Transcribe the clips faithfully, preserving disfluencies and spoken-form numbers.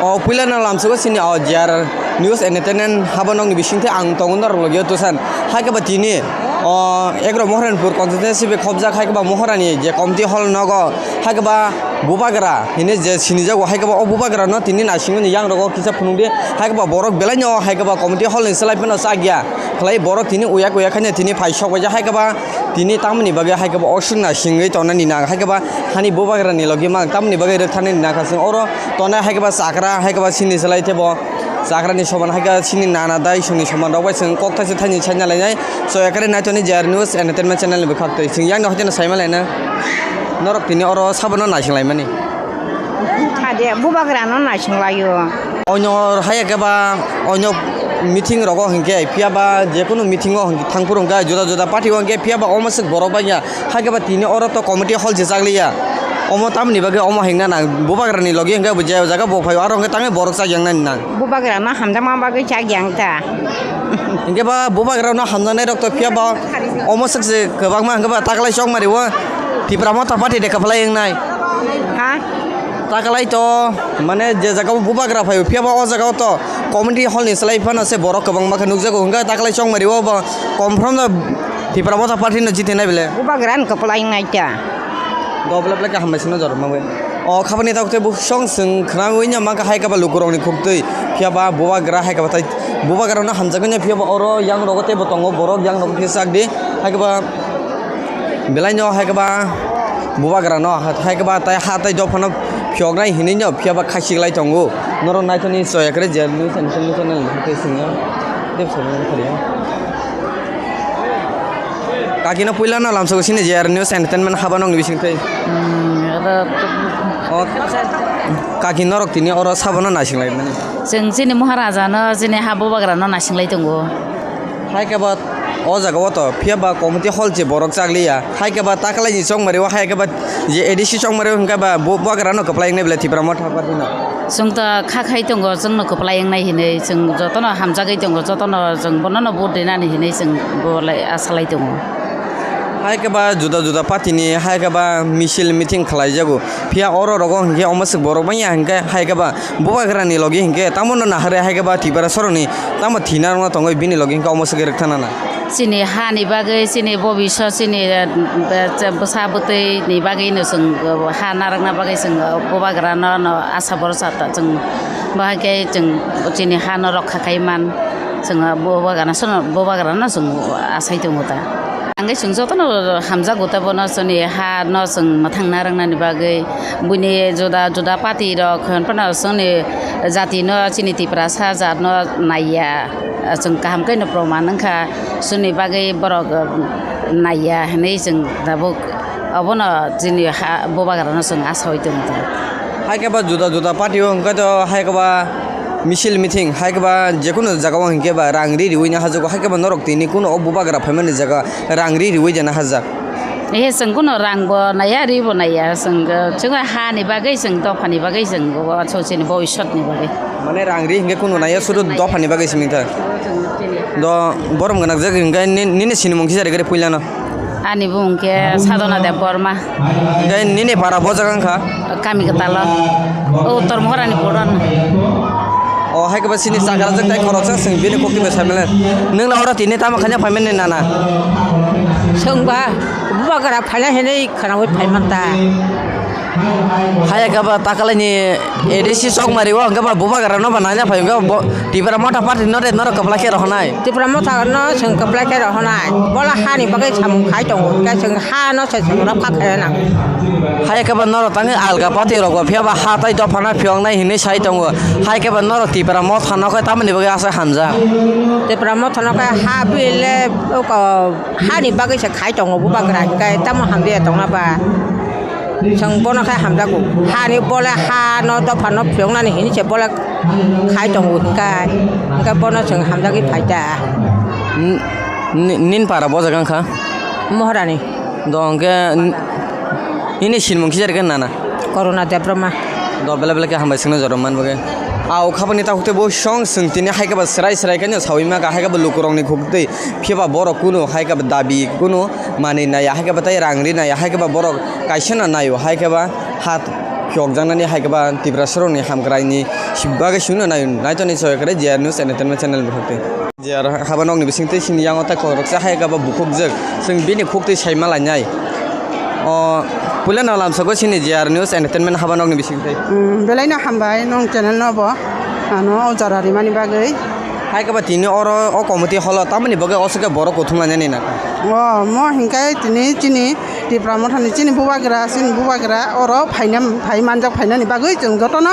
O puila no lamsugo sini o J R News Entertainment haba nokni bisingtwi ang tongo norok logio tusan. Hai khe ba tini o Egro Moharanpur constituency bai khobjak hai khe ba Moharani je committee hall nogo hai khe ba Bubagra hini je sinijago hai khe ba o Bubagra no tini naisingmani yang rogo kisa phunukdi hai khe ba borok belai no hai khe ba committee hall ni slai phano chak ya khlai borok tini uyak uyak haino tini phai sok baija hai khe ba tini tamoni bagwi hai khe ba o sung naisingwi tongnani nang hai khe ba hani Bubagra ni logi mang tamoni bagwi rwktharnani nang kha chwng oro tongnai hai khe ba chakra hai khe ba sini slai tebo. Chakrani soman hai khe sini nana dai songni soman rok bai chwng kok thaisa thaini saina lainai. So ekare naitoni J R News Entertainment channel ni bwkhak twi chwng yang no hoiteno saima laina. Norok tini oro sabono naising laimani. Thade Bubagra no naising laio. Onyo hai khe ba onyo meeting rogo hinkhe phiya ba jekunu meeting o thangphuru hinkhe juda juda party o hinkhe phiya ba omo swk borok bangya. Hai khe ba tini oro to committee hall se chakliya. Omo tamoni bagwi omo hengna nang Bubagrani logi hwnkhe bo je jaga bo phaio aro hwnkhe tangwi borok chakyangnani nang. Bubagrano hamjakma bagwi chakyang ta. Hwnkhe ba Bubagrano hamjaknai rok to phiya ba omo swk se kwbangma hwnkhe ba taklai chongmari o Tipra Motha Party de kwplai wngnai. Ha? Taklai to mane je jaga o Bubagra phaio phiya ba o jaga o to committee hall ni slai phano se borok kwbangma khe nukjago hwnkhe taklai chongmari o bo confirm no Tipra Motha Party no jitinai bele. Bubagrano kwplai wngnai ta. Dobla bla ka hambai sino jor mangwe. O khabani tok te bu song sung khna wi nya ma ka hai ka ba lukurok ni khuk twi. Phiya ba Bubagra hai ka ba tai Bubagra no hamjak nya phiya ba oro yang rogo te bo tongo borok yang rogo te sak di. Hai ka ba belai no hai ka ba Bubagra no hai ka ba tai ha tai dopha no phiyok nai hinwi no phiya ba khasik lai tongo. Noro naithani soya kre je news and channel ni te singa. Dep soya kre. Kaki no puila no lamsok sini J R News Entertainment haba nokni bising twi. Hmm, ada tu- O, kaki norok tini oro sabono naising lai mani. Chwng chini Maharaja no, chini ha Bubagra no naising lai tongo. Hai khe ba o jaga o to phiya ba committee hall se borok chakliya. Hai khe ba taklai ni chongmari o hai khe ba je A D C chongmari o hwnkhe ba Bubagra no kwplai wngnai belai Tipra Motha Party no. Chwng ta kha khai tongo, chwngno kwplai wngnai hinwi, chwng jotono hamjagwi tongo, jotono chwng bonono vote rinani hinwi chwng bo lai, asa lai tongo. Hai khe ba juda juda party ni hai khe ba misil meeting khlai jago, phiya oro rogo hinkhe omo swk borok bangya hinkhe hai khe ba Bubagra ni logi hinkhe tamo no nahare hai khe ba Tiprasa rok ni tamo thina rok no tongwi bini logi hinkhe omo swk rwktharnana. Chini hani bagwi, chini bobisot, chini, eh, bwsa bwtwi ni bagwi no chwng, eh, ha narwkna bagwi chwng, eh, Bubagra no, no asa borosa ta chwng, bahai khe chwng chini ha no rokha khai man, chwng, eh, Bubagra no, Bubagra no chwng asai tongo ta. Ang khe chwng jotono hamjago ta bono chini ha no chwng mwthang narwknani bagwi, buini juda juda party rok hwn phano chwngni jati no chini Tiprasa jat no naiya. Chwng kaham khe no proman wngkha, chwngni bagwi borok, uh, naiya hinwi chwng tabuk obono chini ha Bubagrano chwng asaui tongo. Hai khe ba juda juda party o hwnkhe to hai khe ba misil meeting hai khe ba jekunu jaga o hinkhe ba rang ri riui no hajago, hai khe ba norok tini kunu o Bubagra phaimani jaga rang ri riui de no hajak. Ehe, chwng kunu rang bo naiya, ri bo naiya, chwng, chwng ha ni bagwi, chwng dopha ni bagwi, chwng bo, chwng chini bobisot ni bagwi. Mane rang ri hinkhe kunu naiya, sudu dopha ni bagwi simi thar. Do borom gwnang jak hinkhe ni-, nini sinimung kisa rigari puila no. Ani bumung khe Sadona Debbarma. Hinkhe nini para bo jaga wngkha? Kami kwtal o. O Uttor Mohorani Pudon. O hai khe ba sini chakra jak tai khoroksa swng bini kokti bai sai malen. Nwng na oro tini tamo khaina phaimani nana? Swngba Bubagra phaina hinwi khwnaui phaiman ta. Hai khe ba takalai ni A D C Chokmari o hwnkhe ba Bubagra no ba naina phai hwnkhe bo Tipra Motha Party no de norok kwplai khe rohonai. Tipra Motha no chwng kwplai khe rohonai. Bola hani bagwi samung khai tongo. Hwnkhe chwng ha no se chwng rokha khe nang. Hai khe ba norok tangwi alga party rok bo phiya ba ha tai dopha no phiyoknai hinwi sai tongo. Hai khe ba norok Tipra Motha no khe tamoni bagwi aswk hamjak. Tipra Motha no khe ha bile, o, ko, hani bagwi se khai tongo Bubagra, hwnkhe tamo hamliya tongna ba. Chwng bono khe hamjago. Hani bole ha no dopha no phiyoknani hinwi se bole khai tongo hwnkhe, hwnkhe bono chwng hamjagwi phai ta. N-, ni-, nini para bo jaga wngkha? Moharani. Do hwnkhe n-, nini sinimung kisa rwgwi nana? Corona Debbarma. Do belai belai khe hambai swkno jorom man bagwi. A o khabani takhuk tei bo song swng tini hai khe ba swrai swrai khe no saui ma kha hai khe bo lukurokni khuk twi phiya ba borok kunu hai khe ba dabi kunu manwi naiya hai khe ba tei rang ri naiya hai khe ba borok kaisa no naio hai khe ba ha Phiyokjaknani hai khe ba Tiprasarokni hamkraini bagwi chwngno nai-, naitoni choi khe J R News Entertainment Channel ni bwkhak twi. J R haba nokni bisingtwi chini yango tei kokroksa hai khe ba bukhukjak. Chwng bini khuktwi saima lainai. O puilano lamsoko chini J R News Entertainment haba nokni bisingtwi. Hmm, belaino hambai nong channel no bo. Ano o jora rimani bagwi. Hai khe ba tini oro o committee holo tamoni bagwi o swkhe borok kuthum lainani na. O mo hinkhe tini chini Tipra Mothani chini bubagra, chini bubagra oro phaina, phai manjak phainani bagwi chwng jotono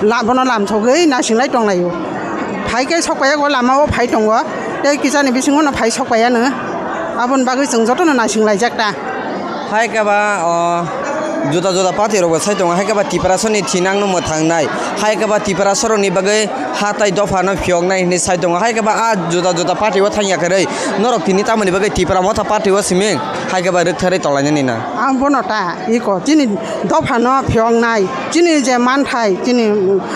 la-, bono lamsogwi naising lai tonglaio. Phai khe sokpaiya o lama o phai tongo, tei kisani bisingo no phai sokpaiya no. Aboni bagwi chwng jotono naising laijak ta. Hai khe ba, o, juda juda party rok bo sai tongo, hai khe ba Tiprasani thinang no mwthang nai, hai khe ba Tiprasarokni bagwi ha tai dopha no phiyok nai hinwi sai tongo, hai khe ba a juda juda party o thang ya kwrwi norok tini tamoni bagwi Tipra Motha party o simi hai khe ba rwktharwi tong lainani na. Ang bono ta iko chini dopha no phiyok nai, chini je manthai, chini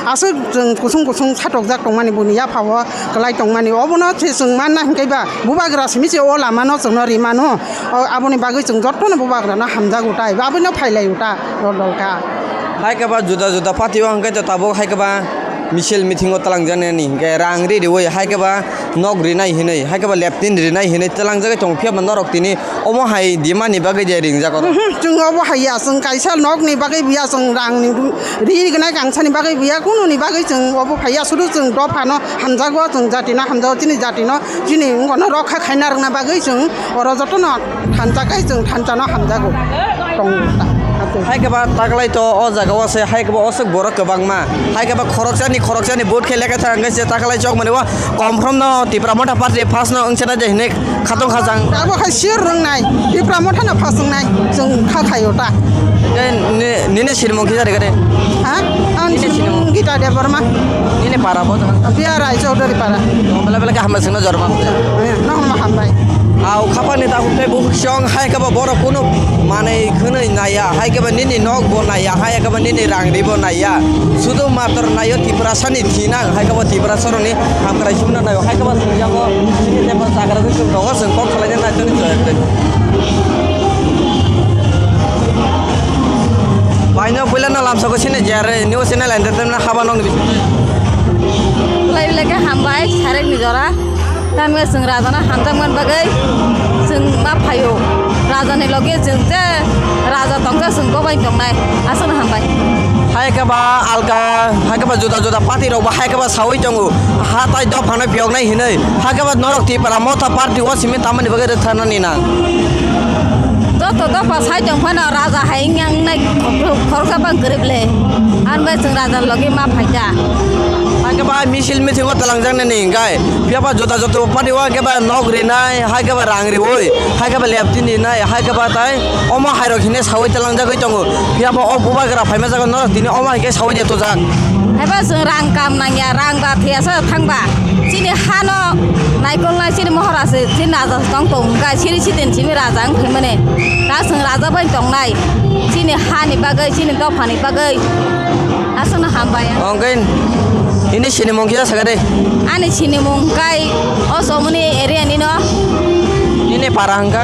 aswk chwng kusung kusung satokjak tongmani boni yapha o kwlai tongmani, obono se chwng manna hinkhe ba bubagra simi se o lama no chwngno rimano. O, aboni bagwi chwng jotono bubagrano hamjago ta, eba aboino phailaio ta, dol dol kha. Hai khe ba juda juda party o hwnkhe to tabuk hai khe ba misil meeting o twlangjaknani hinkhe rang ri riwi hai khe ba nok rinai hinwi, hai khe ba leptin rinai hinwi twlangjagwi tongo, phiya ba norok tini omo hai dimani bagwi je ringjak oro. Mhm, chwng obo hai ya, chwng kaisa nokni bagwi buya, chwng rangni ri gnai kangsani bagwi buya, kununi bagwi chwng obo phaiya, sudu chwng dophano hamjago, chwng jatino hamjago, chini jatino, chini wngkano rokha khaina rwna bagwi chwng oro jotono thansa kai chwng thansano hamjago tongo ta. Hai khe ba taklai to o jaga o se hai khe ba oswk borok kwbangma, hai khe ba khoroksani khoroksani vote khe lekha thang khe se taklai chokmani o confirm no Tipra Motha party first no wngchana de hinwi khatong khajang. Abo khai sure rwngnai, Tipra Motha no phaswngnai, chwng kha khaio ta. Tei ni-, nini sinimung kisa rega de? Ha? Ang sinimung Gita Debbarma. Nini para bo jang? Biarai Chaudhary para. Bela bela khe hambai singno jorma. Eh, nokno hambai. Au khapani ta hukai bu song hai khe ba borok kuno manai khwnwi naiya, hai khe ba nini nok bo naiya, hai khe ba nini rang ri bo naiya. Sudu matro naio Tiprasani thinang, hai khe ba Tiprasarokni hamkrai sumna naio, hai khe ba singjango chini tei ba chagra rok chwng tongo, chwng kok salaina naitoni chwng. Baino puila no lamsoko sini J R News Channel Entertainment haba nokni bisingtwi. Belai belai khe hambai, sarikni jora. Tamni chwng rajano hamjakmani bagwi chwng ma phaio. Rajani loge chwng je raja tongkhe chwng bo bai tongnai. Aswkno hambai. Hai khe ba alka, hai khe ba juda juda party rok bo hai khe ba sawi tongo. Ha tai dophano phiyoknai hinwi. Hai khe ba norok Tipra Motha party o simi tamani bagwi rwktharnani nang. Joto dopha sai tong phano raja hai wngya wngnai khoroksa bang kwrwi le. Ani bai chwng raja logi ma phaikha. Hai khe ba misil meeting o twlangjaknani hinkhe phiya ba juda juda party o hai khe ba nok rinai, hai khe ba rang riwi, hai khe ba leptin rinai, hai khe ba tai omo hai rok hinwi sawi twlangjagwi tongo. Phiya ba o bubagra phaima jaga norok tini omo hai khe sawi de tujak. Hai ba chwng rang kam nangya, rang ba thwiya sa thangba. Chini hano naikolnai chini mohor ase, chini raja tong tong wngkha, siri sidin simi raja wng phaimani. Ta chwng raja bai tongnai, chini hani bagwi, chini dophani bagwi. Aswkno hambai. Ongkhe nini sinimung kisa sakha de. Ani sinimung kai o somoni area nino. Nini para hwnkha?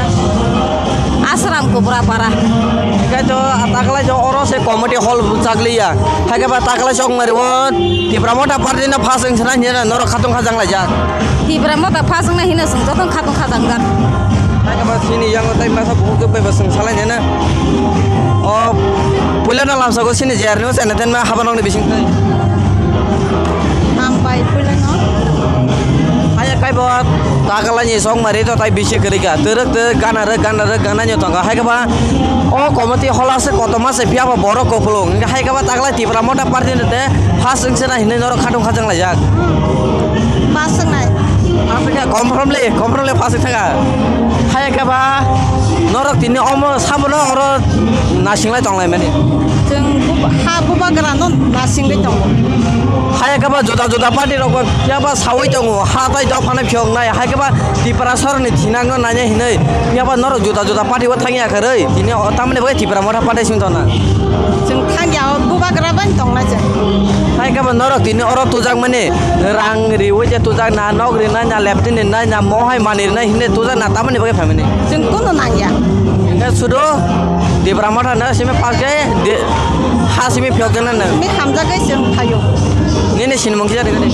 Asram Kupra para. Hwnkhe to taklai jo oro se committee hall chakliya. Hai khe ba taklai chokmari o Tipra Motha party no phaswng sena hinya norok khatung khajang laijak. Tipra Motha phaswngna hino chwng joto khatung khajangjak. Hai khe ba sini yango tai masa bukhuk bai ba chwng salai nena. O puila no lamsako sini J R News Entertainment haba nokni bising tai. Hambai puila no. Hai khe bo taklai ni chokmari to tai bisi kwrwi kha. Twrwk twrwk gana rwk gana rwk gana ni tongkha. Hai khe ba o committee hall ase kotorma se phiya ba borok kopulung. Hai khe ba taklai Tipra Motha party ni te first wngse na hinwi norok khatung khajang laijak. First wngnai. First wngkha, confirmly, confirmly first wngkha. Hai khe ba norok tini omo sabono oro nasinglai tonglaimani. Chwng bub-, ha bubagrano nasingwi tongo. Hai khe ba juda juda party rok bo phiya ba sawi tongo, ha tai dophano phiyoknai, hai khe ba Tiprasarokni thinangno naina hinwi, phiya ba norok juda juda party o thangya khe rwi, tini o tamni bagwi Tipra Motha party sing tongna. Chwng thangya o bubagra bai tongnai chwng. Hai khe ba norok tini oro tujakmani rang riwi je tujakna, nok rinai na, leptin rinai na, mohai mani rinai hinwi tujakna tamni bagwi phaimani. Chwng kunu nangya. Hingke sudo Tipra Motha no simi pass khe de, ha simi phiyok jana no. Simi hamjagwi chwng phaio. Nini sinimung kisa rega di.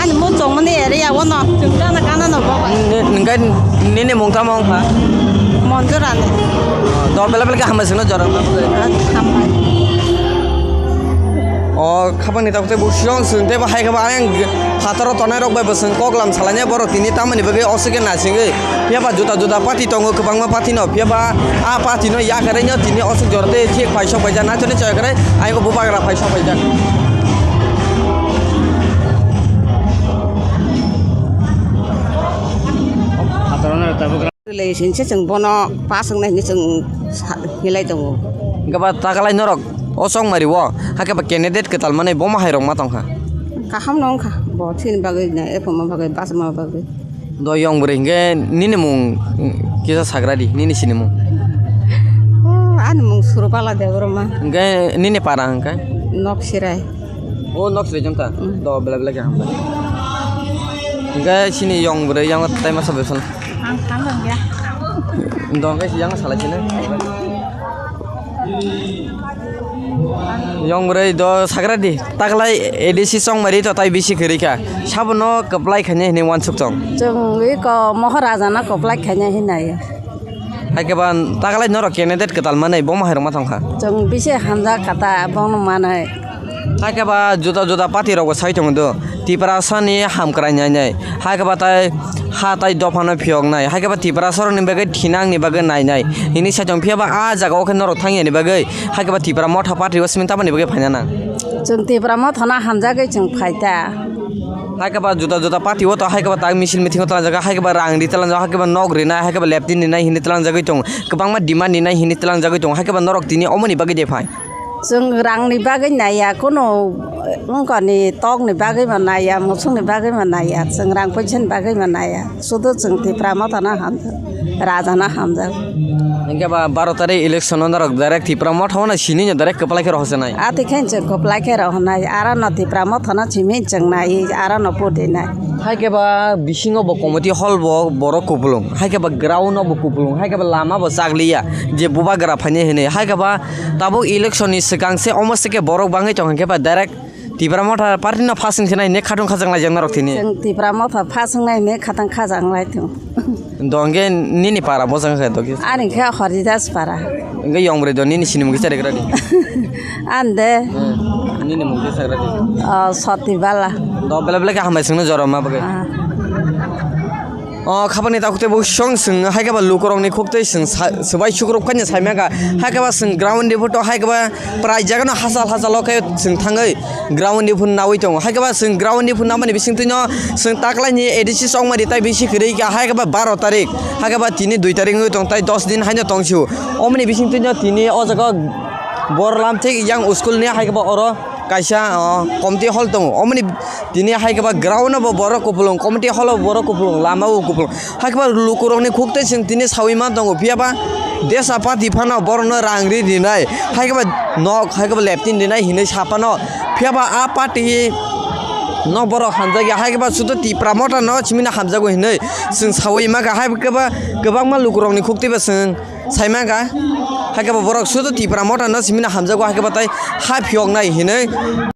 Ani muchungmani area o no, chwng gana gana no bo bai. Ni, ningkai nini mung tamo wngkha? Monjurani. Do bela bela khe hambai singno jorang. Hambai. O khabangni tabuk tei bo siyong chwng tei bo hai khe bo ayang phataro tonai rok bai bo chwng koklam salai nai borok tini tamoni bagwi oswk khe naisingwi. Phiya ba juda juda party tongo, kwbangma party no. Phiya ba a party no yakarwi no tini oswk jora tei thik paisok paijak, naithok ni chaya kwrwi ayang bubagra paisok paijak. Relation se chwng bono pass wngnai hinwi chwng sa-, hinlai tongo. Hwnkhe ba taklai norok o chongmari o, hakhe ba candidate kwtal manwi bo ma hai rok ma tongkha? Kaham no wngkha, bo thwini bagwi na, ephoma bagwi, bachama bagwi. Do yong bwrwi hwnkhe nini mung kisa sagra di, nini sinimung. O, ani mung Surubala Debbarma. Hwnkhe nini para hwnkhe? Noksirai. O Noksirai jong ta? Mm. Do bela bela khe hambai. Hwnkhe chini yong bwrwi yang tai masa beson. Ang thang ya. Dong khe yang salai sini. Yong bwrwi do sagra di. Taklai A D C chongmari to tai bisi kwrwi kha. Sabono kwplai khainai hinwi uansuk tong. Chwng iko Maharaja no kwplai khainai hinai. Hai khe ba taklai norok candidate kwtal manwi bo ma hai rok ma tongkha. Chwng bisi hamjak kha ta bono manwi. Hai khe ba juda juda party rok bo sai tongo do. Tiprasa ni hamkrai nai nai. Hai khe ba tai ha tai dopha no phiyok nai. Hai khe ba Tiprasa rok ni bagwi thinang ni bagwi nai nai. Hini sai tong phiya ba a jaga o khe norok thang ya ni bagwi. Hai khe ba Tipra Motha party o simi tamoni bagwi phaina nang. Chwng Tipra Motha no hamjagwi chwng phai ta. Hai khe ba juda juda party o to hai khe ba tak misil meeting o twlang jaga, hai khe ba rang ri twlang jaga, hai khe ba nok rinai, hai khe ba leptin rinai hini twlang jagwi tongo. Kwbangma demand rinai hini twlang jagwi tongo. Hai khe ba norok tini omoni bagwi de phai. Chwng rangni bagwi naiya, kuno wngkani tokni bagwi bo naiya, musukni bagwi bo naiya, chwng rang poisani bagwi bo naiya, sudu chwng Tipra Motha no hamjak, Raja no hamjak. Hwnkhe ba baro tarik election o norok direct Tipra Motha no sini no direct kwplai khe rohorsa nai. Ati khe chwng kwplai khe rohornai, aro no Tipra Motha no simi chwng nai, aro no vote rinai. Hai khe ba bisingo bo committee hall bo borok kupulung, hai khe ba ground o bo kupulung, hai khe ba lama bo chakliya je bubagra phainai hinwi, hai khe ba tabuk election ni swkang se omo se khe borok bangwi tong hwnkhe ba direct Tipra Motha party no phasing khe nai hinwi khatung khajak laijak norok tini. Chwng Tipra Motha phasing nai hinwi khatang khajak lai thung. Do hwnkhe nini para bwsang khe do khe? Ani khe Horidas para. Hwnkhe yong bwrwi do nini sinimung kisa rega di. Ande. Hmm. Nini mung kisa rega di. Oh, Soti Bala. Do bela bela khe hambai singno jora ma bagwi. Ah. O khabangni takhuk tei bo song song hai khe ba lukurokni khuk tei song sa-, swbai sukruk phanya saimaka. Hai khe ba song ground ni photo hai khe ba prai jaga no hachal hachal o khe song thangwi ground ni phun nawi tongo. Hai khe ba song ground ni phun namani bising twi no song taklai ni A D C chongmari tai bisi kwrwi kha hai khe ba baro tarik. Hai khe ba tini dui tarik wngwi tong tai dos din haino tong sio. Omoni bising twi no tini o jaga Borlam thik yang school ni hai khe ba oro kaisa, o, committee hall tongo. Omoni tini hai khe ba ground o bo borok kupulung, committee hall o bo borok kupulung, lama o bo kupulung. Hai khe ba lukurokni khuk tei chwng tini sawi man tongo. Phiya ba desa party phano borokno rang ri rinai. Hai khe ba nok, hai khe ba leptin rinai hinwi sa phano. Phiya ba a party no borok hamjakya. Hai khe ba sudu Tipra Motha no simi no hamjago hinwi chwng sawi maka. Hai khe ba kwbangma lukurokni khuk tei ba chwng Saimaka, hai khe bo borok sudu Tipra Motha no simi no hamjago, hai khe bo tai ha phiyok nai hinwi.